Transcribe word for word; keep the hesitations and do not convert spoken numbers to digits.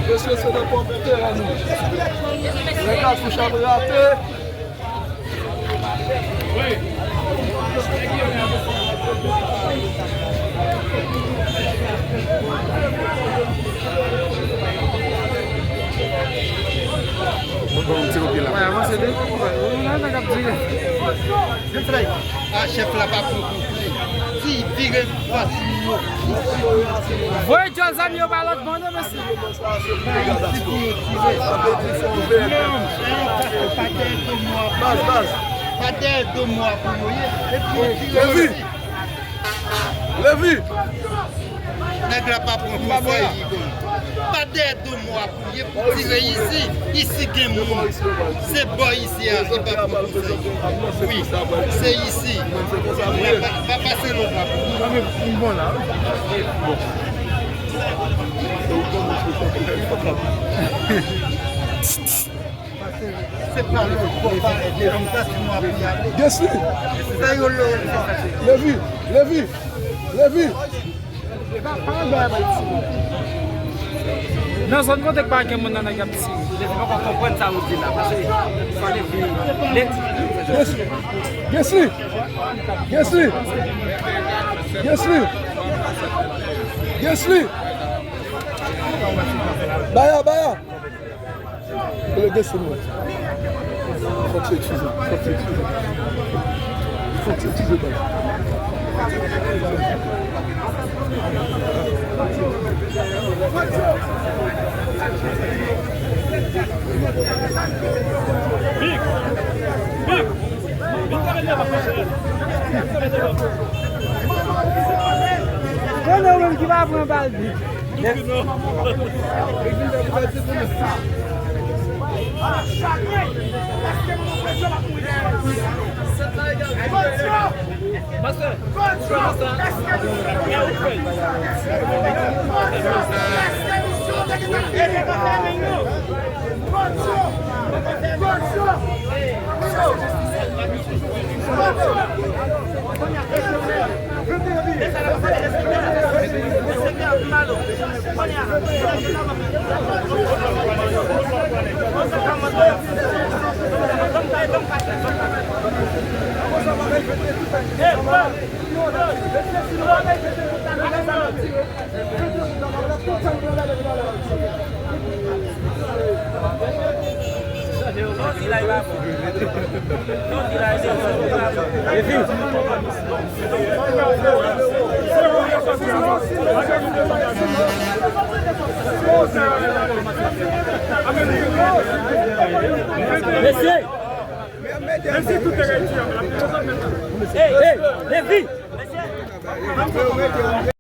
Mesye, se nan pòt teren nou. Lè katouch ap rate. Bon, bon, ti kote la. Wè, avanse de. Wè, wè, wè, nèg ap dire. A, chèf la pa pran kout li. Di vire pati yo. Voye djòl zam yo ba lòt bò nan, mesye. Baz, baz. Pa dèyè do mò a pou yo ye. Epi yo tire yo. Levi! Levi! Nèg la pa pran konsèy. Pa dèyè do mò a pou ye pou tire isi. Isi gen moun. Se bò isi a, e pa pou konsèy. Wi, se isi. Pa, pa, pa pase lòt la pou. Se pa lòt bò, pa lòt bò, sa si nou ap ale. Jesi! Levi! Levi! Levi! Nan zòn kote k pa gen moun nan, nèg ap tire. Levi poko konprann sa ou di la, paske fò Levi. Jesi! Jesi! Jesi! Jesi! Baya, baya! Leve sou mwen. Fòk se eskize. Fòk se eskize. Fòk se eskize, baz. Big! Big! Konnen ou menm ki pa pran bal bit. Master. Mesye! Mesye, tout te redi. Hey, hey, Levi!